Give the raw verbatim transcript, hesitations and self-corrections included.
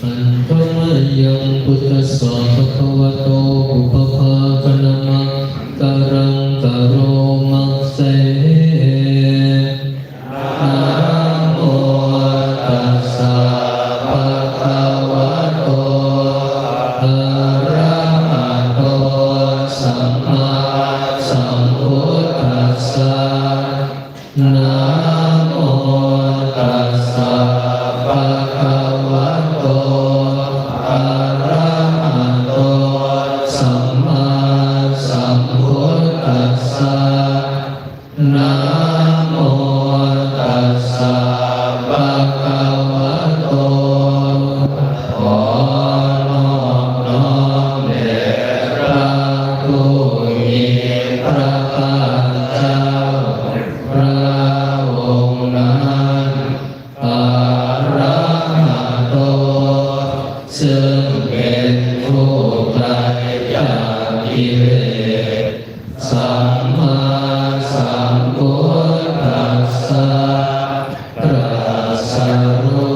Handa mayaṃ buddhassa bhagavato pubbabhāganamakāraṃ karoma se. Namo tassa bhagavato arahato sammāsambuddhassa. Namo tassa bhagavato arahato sammāsambuddhassa. Namo tassa bhagavato ขอนอบน้อมแด่พระผู้มีพระภาคเจ้า พระองค์นั้น arahato ซึ่งเป็นผู้ไกลจากกิเลส sammāsambuddhassa ตรัสรู้